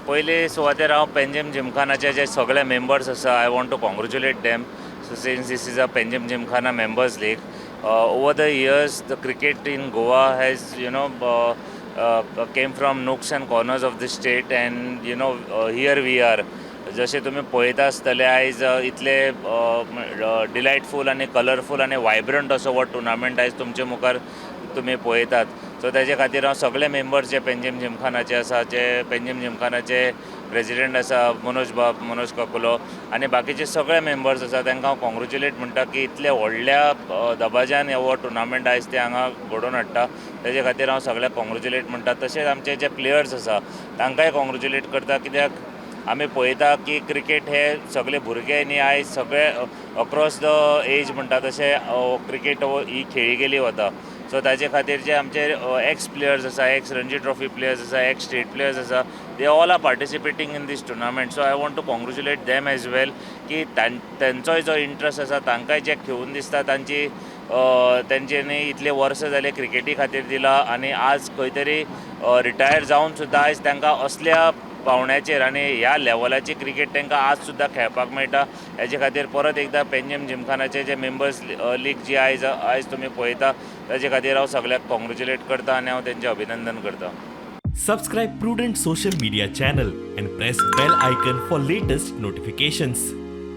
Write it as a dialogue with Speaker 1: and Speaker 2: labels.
Speaker 1: पयले सुवातेर हांव पेंजीम जिमखानाचे जे सगळे मेंबर्स आसा, I want to congratulate them. So since this is a Panjim Gymkhana Members League, over the years the cricket in Goa has came from nooks and corners of the state and here we are. जशें तुमी पळयता आसतले, आयज इतले डिलायटफूल आनी colourful आनी vibrant असो हो टुर्नामेंट आयज तुमचे मुखार तुमी पळयतात. सो तेजे खातीर हांव सगळे मेंबर्स जे पेंजीम जिमखानाचे आसा, जे पेंजीम जिमखानाचे प्रेजिडेंट आसा मनोज बाब, मनोज काकुलो आनी बाकीचे सगळे मेंबर्स आसा, तांकां हांव कॉंग्रेच्युलेट म्हणटा की इतले व्हडल्या दबाज्यान हो टुर्नामेंट आयज ते हांगा घडोवन हाडटा. तेजे खातीर हांव सगळ्याक कॉंग्रेच्युलेट म्हणटा. तशेंच आमचे जे प्लेयर्स आसा तांकांय कॉंग्रेच्युलेट करता, कित्याक आमी पळयता की क्रिकेट हे सगळे भुरगे न्ही, आयज सगळे अक्रॉस the age म्हणटा तशें क्रिकेट ही खेळी गेली वता. सो ताजे खातीर जे आमचे एक्स प्लेयर्स आसा, एक्स रणजी ट्रॉफी प्लेयर्स आसा, एक्स स्टेट प्लेयर्स आसा, they all are participating in this tournament. So I want to congratulate them as well की तेंचोय जो इंट्रस्ट आसा, तांकांय जे खेळून दिसता, तेंच्यांनी इतले वर्सां जाले क्रिकेटी खातीर दिला आनी आज खंय तरी रिटायर जावन सुद्दां आयज तांकां असल्या पावंड्याचेर आनी ह्या लेवलाची क्रिकेट तांकां आज सुद्दां खेळपाक मेळटा. हेजे खातीर परत एकदां पेंजीम जिमखानाचे जे मेंबर्स लीग जी आयज तुमी पळयता, ताजे खातीर हांव सगळ्याक कॉंग्रेच्युलेट करता आनी हांव तेंचें अभिनंदन करता.
Speaker 2: Subscribe Prudent Social Media channel and press bell icon for latest notifications.